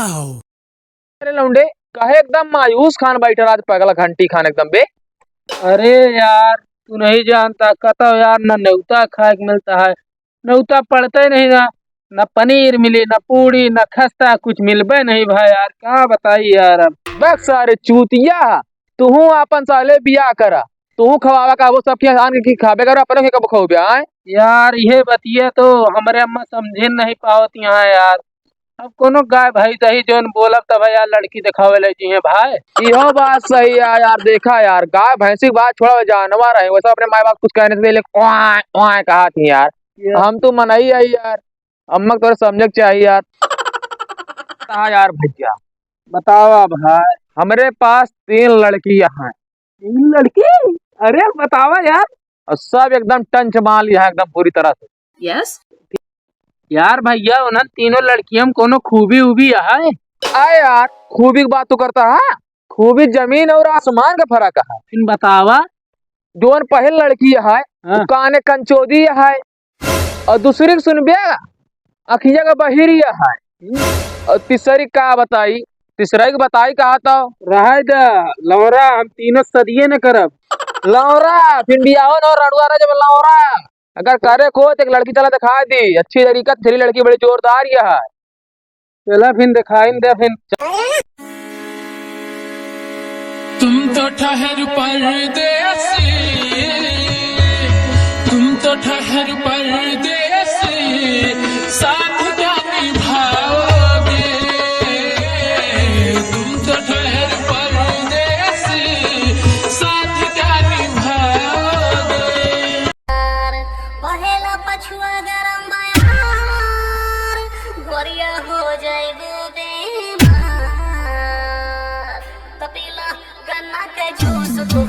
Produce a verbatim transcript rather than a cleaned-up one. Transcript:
अरे लौंडे, काहे एकदम मायूस खान बैठल आज, पगला घंटी खान एकदम बे? अरे यार, तू नहीं जानता, कतौ यार न नेवता खाए के मिलता है, नेवता पड़ते नहीं ना, न पनीर मिली, न पूड़ी, न खस्ता, कुछ मिलबे नहीं भाई यार, का बताई यार अब। बक सारे चूतिया, तुहू आपन साले बियाह करा, तुहू खवावा का वो सब के आन के खाबे करा, अपने के कब खवाबे आए? यार, ये बतिया तो हमरे अम्मा समझे नहीं पावत यहाँ यार। अब कोनो गाय भैंस ही जौन बोलब तब यार लड़की देखावे ले जी हैं भाई। इहो बात सही है यार, देखा यार, गाय भैंसी की बात छोड़ा, जानवर है, वैसे अपने माई बाप कुछ कहने से पहले ओए, ओए कहा थी यार। यार। हम तो मनई है यार, अम्मा को थोड़ा समझे के चाहिए यार। हाँ यार भैया। बतावा भाई। हमरे पास तीन लड़की हैं। तीन लड़की? अरे बतावा यार। और सब एकदम टंच माल यहाँ एकदम पूरी तरह से। यस। यार भैया, उन्हन तीनों लड़कियन में कोनो खूबी उबी है? अरे यार, खूबी की बात तो करता है, खूबी जमीन और आसमान का फर्क है। फिर बतावा। जौन पहिल लड़की है, हाँ। वो काने कंचोदी है, और दूसरी के सुनबे, अखिया का बहिरिया है। और तीसरी का बताई, तीसरा के बताई कहा तो। रहे द, लौरा, हम तीनों सदिये न करब। लौरा, फिर बियाहो न रड़ुआ रह जब लौरा। अगर करे को तो एक लड़की चला दिखा दी, अच्छी तरीका, तेरी लड़की बड़ी जोरदार ये है। चला फिर दिखाइन दे फिर। तुम तो ठहर परदेसी, तुम तो ठहर परदेसी, साथ क्या निभाओगे? तुम तो ठहर परदेसी, साथ क्या निभाओगे? पहेला पछुआ गरम बयार, गोरिया हो जाइबू बीमार। तपीला गन्ना के जूस तू